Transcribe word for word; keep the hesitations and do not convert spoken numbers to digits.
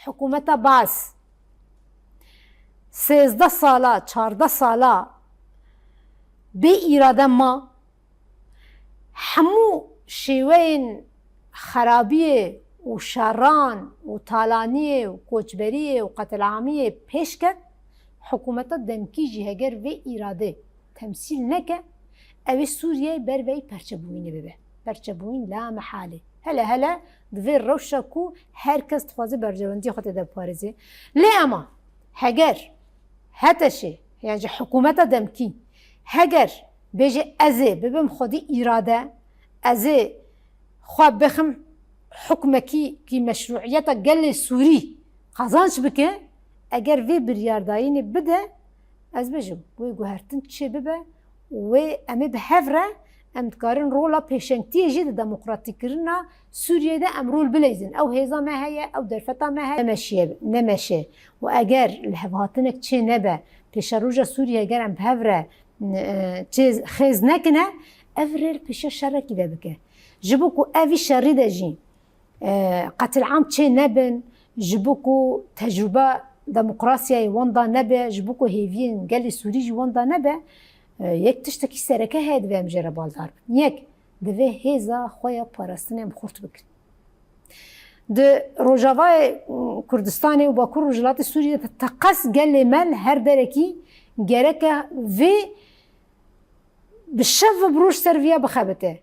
Hikûmeta Baas sêzdeh sala, çardeh sala bê îrade ma. Hemû şêweyên xerabiyê û şeran û talaniyê û koçberiyê û qetilamiyê pêş ket, hikûmeta demkî jî heger vê îradê temsîl neke, ew ê Sûriyeyê ber veyî perçebûyînê bibe. Perçebûyîn la mehalê. Hele hele di vê rewşa ku her kes dixwaze berjewendiyê xwe tê de biparêzê. Lê ema heger HTŞê, yan jî hikûmeta demkî, heger bêje ez ê bibim xwedî îrade, ez ê xwe bixim hukmekî kî meşrûiyeta gelê Sûrî qazanç bike, eger vê biryardayînê bide, ez bêjim, wê guhertin çê bibe û wê em ê bi hev re em dikarin rola pêşengtiyê jî di demokratîkkirina Sûriyeyê de em rol bileyzin. Ew hêza me heye, ew derfeta me heye, nemeşiye, nemeşe. Û eger lihevhatinek çê nebe, pêşeroja Sûriyê eger em bi hev re, e, çê xêz nekine, ev rê li pêşiya şerekî de bike. Ji bo ku ev vî şerî de jî, e, qetilam çê nebin, ji bo ku tecrûba demokrasiyayê wenda nebe, ji bo ku hêviyên gelê Sûrî jî wenda nebe, e, yek tiştekî sereke heye divê em jê re baldar bin. Yek, divê hêza xwe ya parastinê em xurt bikin. Di Rojavayê Kurdistanê û Bakur Rojhilatê Sûriyê de teqez gelê me li her derekî gereke vê bi şev ve bi roj ser viya bixebite.